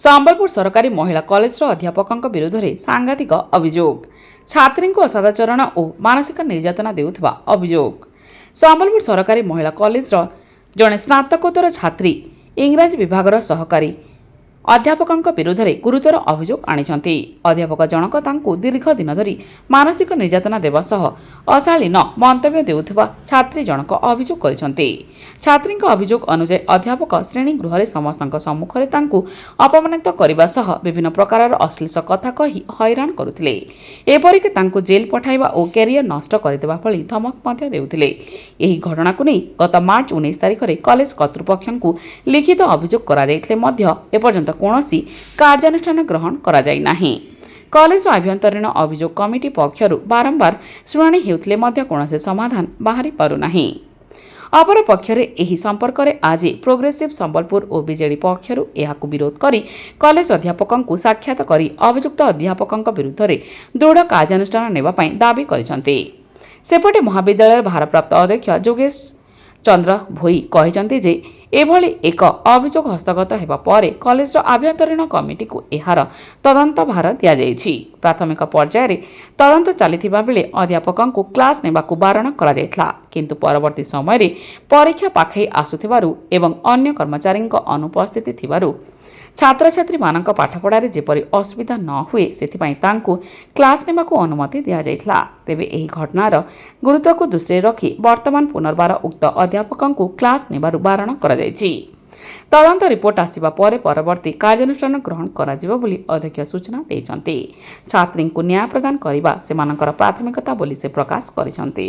ସମ୍ବଲପୁର ସରକାରୀ ମହିଳା କଲେଜର ଅଧ୍ୟାପକଙ୍କ ବିରୁଦ୍ଧରେ ସାଂଘାତିକ ଅଭିଯୋଗ। ଛାତ୍ରୀଙ୍କୁ ଅସଦାଚରଣ ଓ ମାନସିକ ନିର୍ଯାତନା ଦେଉଥିବା ଅଭିଯୋଗ। ସମ୍ବଲପୁର ସରକାରୀ ମହିଳା କଲେଜର ଜଣେ ସ୍ନାତକୋତ୍ତର ଛାତ୍ରୀ ଇଂରାଜୀ ବିଭାଗର ସହକାରୀ ଅଧ୍ୟାପକଙ୍କ ବିରୁଦ୍ଧରେ ଗୁରୁତର ଅଭିଯୋଗ ଆଣିଛନ୍ତି। ଅଧ୍ୟାପକ ଜଣକ ତାଙ୍କୁ ଦୀର୍ଘ ଦିନ ଧରି ମାନସିକ ନିର୍ଯାତନା ଦେବା ସହ ଅଶାଳୀନ ମନ୍ତବ୍ୟ ଦେଉଥିବା ଛାତ୍ରୀ ଜଣକ ଅଭିଯୋଗ କରିଛନ୍ତି। ଛାତ୍ରୀଙ୍କ ଅଭିଯୋଗ ଅନୁଯାୟୀ, ଅଧ୍ୟାପକ ଶ୍ରେଣୀ ଗୃହରେ ସମସ୍ତଙ୍କ ସମ୍ମୁଖରେ ତାଙ୍କୁ ଅପମାନିତ କରିବା ସହ ବିଭିନ୍ନ ପ୍ରକାରର ଅଶ୍ଳୀଳ କଥା କହି ହଇରାଣ କରୁଥିଲେ। ଏପରିକି ତାଙ୍କୁ ଜେଲ୍ ପଠାଇବା ଓ କ୍ୟାରିୟର ନଷ୍ଟ କରିଦେବା ଭଳି ଧମକ ମଧ୍ୟ ଦେଉଥିଲେ। ଏହି ଘଟଣାକୁ ନେଇ ଗତ ମାର୍ଚ୍ଚ 19 ତାରିଖରେ କଲେଜ କର୍ତ୍ତୃପକ୍ଷଙ୍କୁ ଲିଖିତ ଅଭିଯୋଗ କରାଯାଇଥିଲେ ମଧ୍ୟ ଏପର୍ଯ୍ୟନ୍ତ କୌଣସି କାର୍ଯ୍ୟାନୁଷ୍ଠାନ ଗ୍ରହଣ କରାଯାଇ ନାହିଁ। କଲେଜର ଆଭ୍ୟନ୍ତରୀଣ ଅଭିଯୋଗ କମିଟି ପକ୍ଷରୁ ବାରମ୍ବାର ଶୁଣାଣି ହେଉଥିଲେ ମଧ୍ୟ କୌଣସି ସମାଧାନ ବାହାରି ପାରୁନାହିଁ। ଅପରପକ୍ଷରେ ଏହି ସମ୍ପର୍କରେ ଆଜି ପ୍ରୋଗ୍ରେସିଭ୍ ସମ୍ବଲପୁର ଓ ବିଜେଡି ପକ୍ଷରୁ ଏହାକୁ ବିରୋଧ କରି କଲେଜ ଅଧ୍ୟାପକଙ୍କୁ ସାକ୍ଷାତ କରି ଅଭିଯୁକ୍ତ ଅଧ୍ୟାପକଙ୍କ ବିରୁଦ୍ଧରେ ଦୃଢ଼ କାର୍ଯ୍ୟାନୁଷ୍ଠାନ ନେବା ପାଇଁ ଦାବି କରିଛନ୍ତି। ସେପଟେ ମହାବିଦ୍ୟାଳୟର ଭାରପ୍ରାପ୍ତ ଅଧ୍ୟକ୍ଷ ଯୋଗେଶ ଚନ୍ଦ୍ର ଭୋଇ କହିଛନ୍ତି ଯେ, ଏଭଳି ଏକ ଅଭିଯୋଗ ହସ୍ତଗତ ହେବା ପରେ କଲେଜର ଆଭ୍ୟନ୍ତରୀଣ କମିଟିକୁ ଏହାର ତଦନ୍ତ ଭାର ଦିଆଯାଇଛି। ପ୍ରାଥମିକ ପର୍ଯ୍ୟାୟରେ ତଦନ୍ତ ଚାଲିଥିବା ବେଳେ ଅଧ୍ୟାପକଙ୍କୁ କ୍ଲାସ୍ ନେବାକୁ ବାରଣ କରାଯାଇଥିଲା। କିନ୍ତୁ ପରବର୍ତ୍ତୀ ସମୟରେ ପରୀକ୍ଷା ପାଖେଇ ଆସୁଥିବାରୁ ଏବଂ ଅନ୍ୟ କର୍ମଚାରୀଙ୍କ ଅନୁପସ୍ଥିତି ଥିବାରୁ ଛାତ୍ରଛାତ୍ରୀମାନଙ୍କ ପାଠପଢ଼ାରେ ଯେପରି ଅସୁବିଧା ନ ହୁଏ, ସେଥିପାଇଁ ତାଙ୍କୁ କ୍ଲାସ୍ ନେବାକୁ ଅନୁମତି ଦିଆଯାଇଥିଲା। ତେବେ ଏହି ଘଟଣାର ଗୁରୁତ୍ୱକୁ ଦୃଷ୍ଟିରେ ରଖି ବର୍ତ୍ତମାନ ପୁନର୍ବାର ଉକ୍ତ ଅଧ୍ୟାପକଙ୍କୁ କ୍ଲାସ୍ ନେବାରୁ ବାରଣ କରାଯାଇଛି। ତଦନ୍ତ ରିପୋର୍ଟ ଆସିବା ପରେ ପରବର୍ତ୍ତୀ କାର୍ଯ୍ୟାନୁଷ୍ଠାନ ଗ୍ରହଣ କରାଯିବ ବୋଲି ଅଧ୍ୟକ୍ଷ ସୂଚନା ଦେଇଛନ୍ତି। ଛାତ୍ରୀଙ୍କୁ ନ୍ୟାୟ ପ୍ରଦାନ କରିବା ସେମାନଙ୍କର ପ୍ରାଥମିକତା ବୋଲି ସେ ପ୍ରକାଶ କରିଛନ୍ତି।